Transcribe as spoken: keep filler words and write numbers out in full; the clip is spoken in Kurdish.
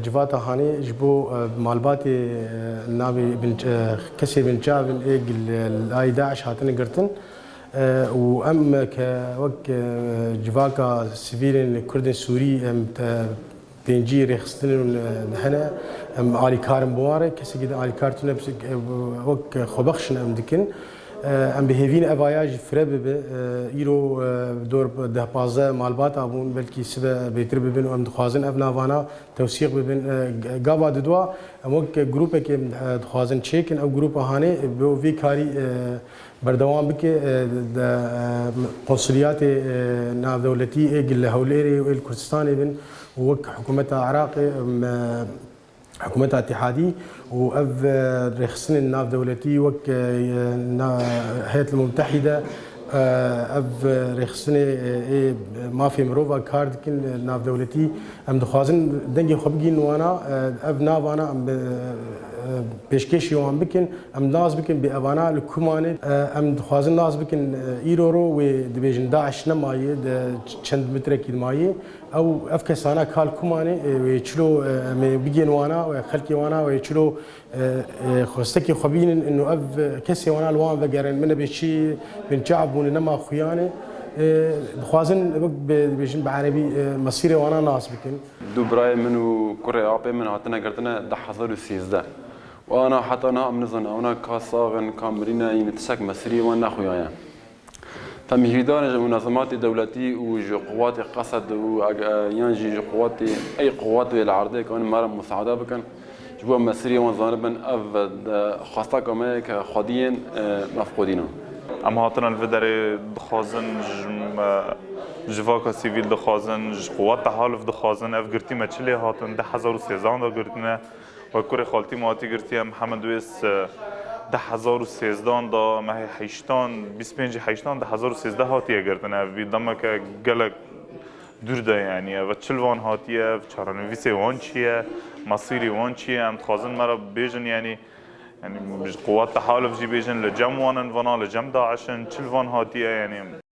Civata Hanê ji bo, e, malbatê, e, navê bin, e, kesê binçavin ê gil, e, layê DAIŞ hatine girtin. E, û em ke wek, e, civaka sivîlên Kurdên Sûrî em te pêncî rêxistinên, e, hene, em alîkar in bi wan re. Kesekî din alîkar tune, e, wek xwebexş in em dikin. E, em bi hêvî ne evaya jî fire bibe. E, îro, e, dor deh pazdeh malbata bûn, belkî sibe bêtir bibin û em dixwazin ev navana tewsîq bibin. E, g-, gava didwa em wek grûpekê, e, dixwazin çêkin. Ew grûpa Hanê bi vî karî, e, berdewam bike, e, de, e, konsuliyatê, e, navdewletî ê gil li Hewlêrê û ê li Kurdistanê bin û wek hikûmeta Iraqê, em, e, hikûmeta Îtîhadî û ev, e, rêxistinên navdewletî wek, e, na-, Heyet Mutehîde, e, ev rêxistinê, e, ê mafê mirova kar dikin, e, navdewletî. Em dixwazin dengê xwe bigihînin wana, e, ev navana em, e, e, pêşkêşî wan bikin, em nas bikin bê evana li ku mane. E, em dixwazin nas bikin, e, îro ro wê dibêjin DAIŞ nemaye, de çend mitrekî dimaye. Ew, ev kesana kal ku mane, e, wê çilo, e, em ê bigên wana, wê xelkê wana, wê çilo, e, e, xwestekê xwe bînin, ino ev, e, kesê wana li wan vegerin, min nebê çi bin çav bûne, nema xuyane. E, dixwazin wek bi, dibêjin bi erebî, e, mesîrê wana nas bikin. Du birayê min û kurê apê min hatine girtine du hezar û sêzdeh. Û ana heta niha em nizanin, ewna ka sax in, ka mirî ne, yî tiştek mesîrê wan nexuyaye. Te mihîrdarên ji munezematê dewletî û ji quwatê Qesed û eg-, e, yan jî ji quwatê, ey quwat wê li erdê kanin me re musaade bikin. Ji bo mesîrê wan zanibin, ev, e, xwesteka me ye ke xwediyên, e, mefqûdî ne. Em hatine li vê derê dixwazin, ji me, civaka sivîl dixwazin, ji quwat tehaluf dixwazin. Ev girtî me çi lê hatin, du hezar û sêzdehan de girtine. Wek kurê xaltî me hatî girtiye, Mihemed Wês, e, du hezar û sêzdehan de, mehê heştan, bîst pêncî heştan du hezar û sêzdeh hatiye girtin. Ev vî demeke gelek dûr de, yanî, ev çi li van hatiye, ev çarenivîsê wan çi ye, mesîrê wan çi ye, em dixwazin me re bêjin, yanî, yanî, ji quwat tehaluf jî bêjin, li cem wan in vana, li cem DAIŞ in, çi li van hatiye, yanî.